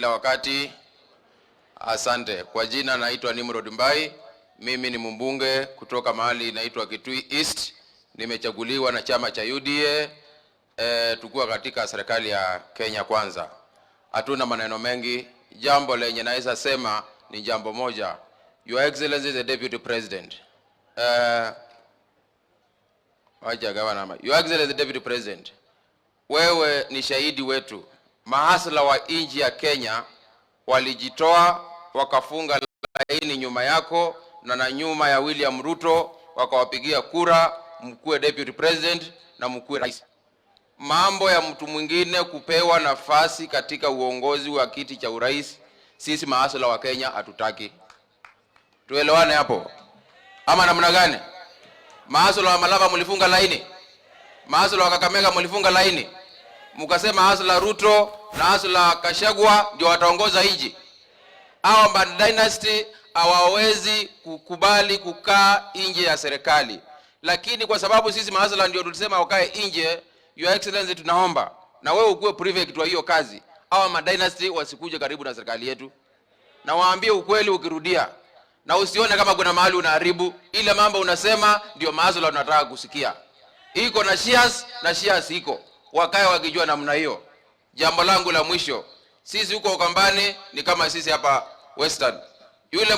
Kila wakati. Asante. Kwa jina naitwa Nimrod Mbai. Mimi ni mbunge kutoka mahali inaitwa Kitui East. Nimechaguliwa na chama cha UDA tukiwa katika serikali ya Kenya Kwanza. Hatuna maneno mengi. Jambo lenye naweza sema ni jambo moja. Your Excellency the Deputy President. Wacha gavana. Your Excellency the Deputy President. Wewe ni shahidi wetu. Mahasla wa nchi ya Kenya walijitoa wakafunga laini nyuma yako na nyuma ya William Ruto, wakawapigia kura mkuwe deputy president na mkuwe rais. Mambo ya mtu mwingine kupewa nafasi katika uongozi wa kiti cha urais, sisi mahasla wa Kenya hatutaki. Tuelewane hapo ama namna gani? Mahasla wa Malava mlifunga laini, mahasla wa Kakamega mlifunga laini, mkasema hustler Ruto na hustler Gachagua ndio wataongoza nchi. Hawa dynasty hawawezi kukubali kukaa nje ya serikali, lakini kwa sababu sisi mahasla ndio tulisema wakae nje, Your Excellency, tunaomba na wewe ukuwe prefect wa hiyo kazi, hawa madynasty wasikuje karibu na serikali yetu, na waambie ukweli ukirudia, na usione kama kuna mahali unaharibu ile mambo unasema, ndio mahasla tunataka kusikia. Iko na shares na shares iko, wakae wakijua namna hiyo. Jambo langu la mwisho, sisi huko Ukambani ni kama sisi hapa Western, yule